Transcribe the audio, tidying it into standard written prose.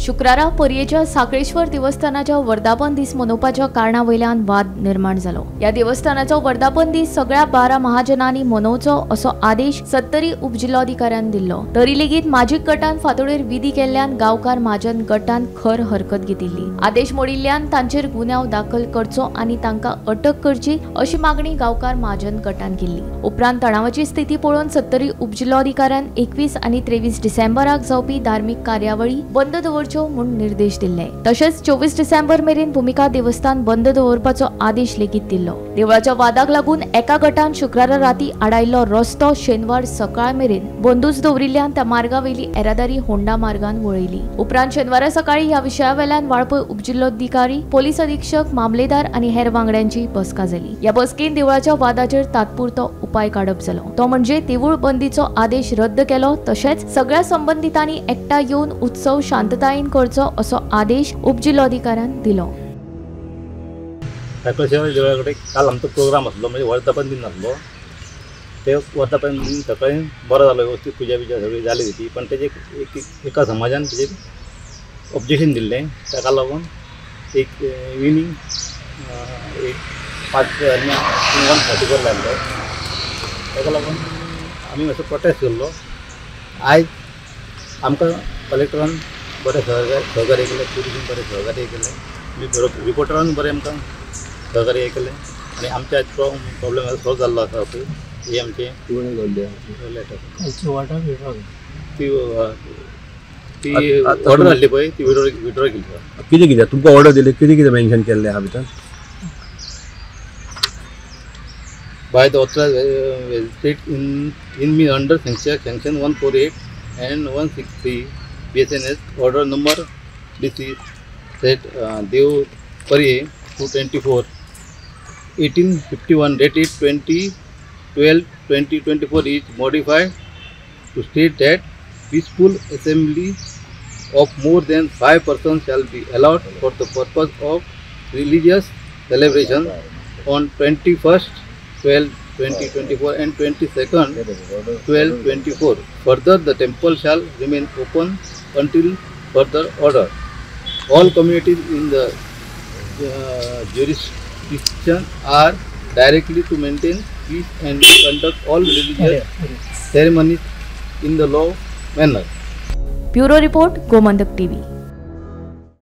शुक्रारा पर्येच्या साखळेश्वर देवस्थानाच्या वर्धापन दीस मनोवपाच्या कारणा वयल्यान वाद निर्माण जालो. ह्या देवस्थानाचो वर्धापन दीस सगळ्या 12 महाजनांनी मनोवचो असो आदेश सत्तरी उपजिल्लोधिकाऱ्यान दिल्लो. तरी लेगीत माजीक गटान फांतोडेर विधी केल्ल्यान गांवकार महाजन गटान खर हरकत घेतिल्ली. आदेश मोडिल्ल्यान तांचेर गुन्यांव दाखल करचो आनी तांकां अटक करची अशी मागणी गांवकार महाजन गटान केल्ली. उपरांत तणावाची स्थिती पळोवन सत्तरी उपजिल्लोधिकाऱ्यान 21 आनी 23 डिसेंबराक जावपी धार्मिक कार्यावळी बंद दवरच्यो म्हूण निर्देश दिल्ले. तशेंच 24 डिसेंबर मेरेन भूमिका देवस्थान बंद दवरपाचो आदेश लेगीत दिल्लो. देवळाच्या वादाक लागून एका गटान शुक्रारा राती आडायल्लो रस्तो शेनवार सकाळ मेरेन बंदूच दवरिल्ल्यान त्या मार्गावेली येरादारी होंडा मार्गान वळयली. उपरांत शेनवारा सकाळी ह्या विशयावेल्यान वाळपय उपजिल्लोधिकारी, पोलीस अधीक्षक, मामलेदार आनी हेर वांगड्यांची बसका जाली. ह्या बसकेन देवळाच्या वादाचेर तात्पुरतो उपाय काडप जालो. तो म्हणजे देवूळ बंदीचो आदेश रद्द केलो. तशेंच सगळ्या संबंधितांनी एकठांय येवन उत्सव शांततायेन करचो असो आदेश उपजिल्लोधिकाऱ्यान दिलो. साखळेश्वर देवळा कडेन काल आमचो प्रोग्राम आसलो, म्हणजे वर्धापन दिन आसलो. ते वर्धापन दिन सकाळी बरो जालो, व्यवस्थीत पुजा बिजा सगळी जाली ती. पण तेजे एका समाजान तेजेर ऑब्जेक्शन दिल्लें. ताका लागून एक इवनींग एक 5 1:34 लायल्लो. ताका लागून आमी मातसो प्रोटेस्ट केल्लो. आयज आमकां कलेक्टरान बरें सहकार्य केलें, पुलिसान बरें सहकार्य केलें, रिपोर्टरान बरें आमकां सहकार्य केलें आनी आमच्या आयज प्रॉब्लेम सॉल्व जाल्लो आसा. पळय ही आमचें लेटर ती ती ऑर्डर हाडली पळय, ती विड्रॉ केली. कितें कितें तुमकां ऑर्डर दिली, कितें कितें मेन्शन केल्लें आहा भितर? By the authorized magistrate in me under sanction 148 and 163 BSNS order number DC set Dev Parye 224 1851 dated 20/12/2024 is modified to state that peaceful assembly of more than 5 persons shall be allowed for the purpose of religious celebration on 21st/12/2024 and 22nd/12/24. Further, the temple shall remain open until further order. All communities in the jurisdiction are directly to maintain peace and conduct all religious ceremonies in the law manner. Bureau report, Gomantak TV.